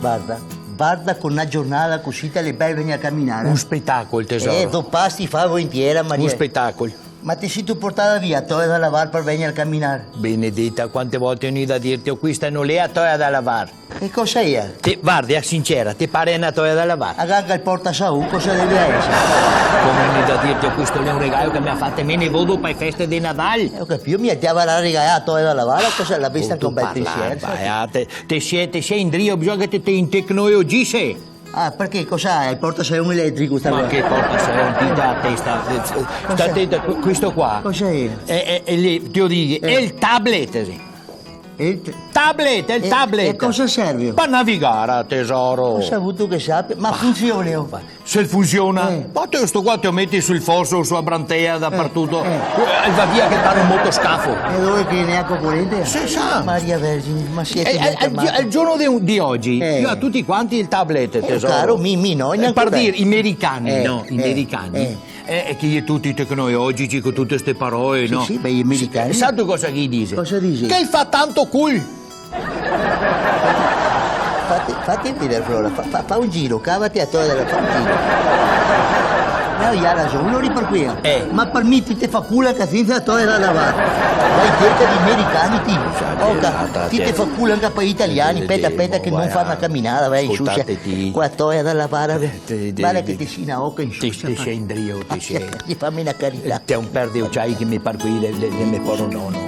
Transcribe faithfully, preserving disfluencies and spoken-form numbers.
Varda, varda co na giornada cusì te le bel vegner a caminar. Un spetacol, tesoro. Eh, do pasti fa volentiera, Maria. Un spetacol. Ma te sito portada via a toea da lavar par vegner a caminar? Benedeta, quante volte go gnì da dirte, questa no l'è a toea da lavar. E cosa xe? Te, varda, a sincera, te pare na toea da lavar? A ga anca el portasaun, cosa deve esare? Come go gnì da dirte, questo l'è un regalo che me ga fato, me ne vodo pa e feste de Nadal. Eh, go capìo, mi te avarà regalà a toea da lavar, cosa la vesta? Bruto con bel parlar, pensiero, va, eh, te, te si, te si indrio, bisogna che te, te intecnologise. Ah, parché cosa xe? El portasaun eletrico, sta qua? Ma che portasaun, ti dà a testa. Sta atenta, que-, questo qua. Cosa xe? Eh, eh, eh, lì, te lo digo, eh, xe el tablet, sì. El t-, tablet, xe el tablet. E cosa serve? Pa navigar, tesoro. Cosa vuto che sapia? Ma funziona, oh? Se funziona? Eh. Ma te, sto qua te lo meti sul foso, su la brantea, dapartuto. Eh, eh. Eh, va via che pare un motoscafo. E dove che ne ga corente? Se sa. Maria Vergine, ma siete... E, e, e, el giorno de, de ogi, eh, i ga tuti quanti el tablet, eh, tesoro. Caro, mi, mi no, eh, gnanca par dir, i mericani, eh, no? I mericani. Eh. Eh, e che i è tuti tecnologici co tute ste parole, no? Sì, sì, beh, i mericani. Sa-, sa tu cosa che i dise? Cosa dise? Che el fa tanto cul. Fate, fate vedere, Flora, fa, fa, fa un giro, cavate la toea da là, fa un giro. No, i ga rason, lori par quea. Eh. Ma par mi ti te fa cul anca sensa la toea da lavar. Vai cerca dei mericani, ti. Oca, ti te fa cul anca par i italiani, speta, speta che no fa na caminada, vai, insusia. Scoltate, ti. Co la toea da lavar, va. Te, te, varda che te si na oca insusia. Te, te si indrio, te si. Ti fame na carità. Te un per de ociai che me par quei de, de, de me poro nono.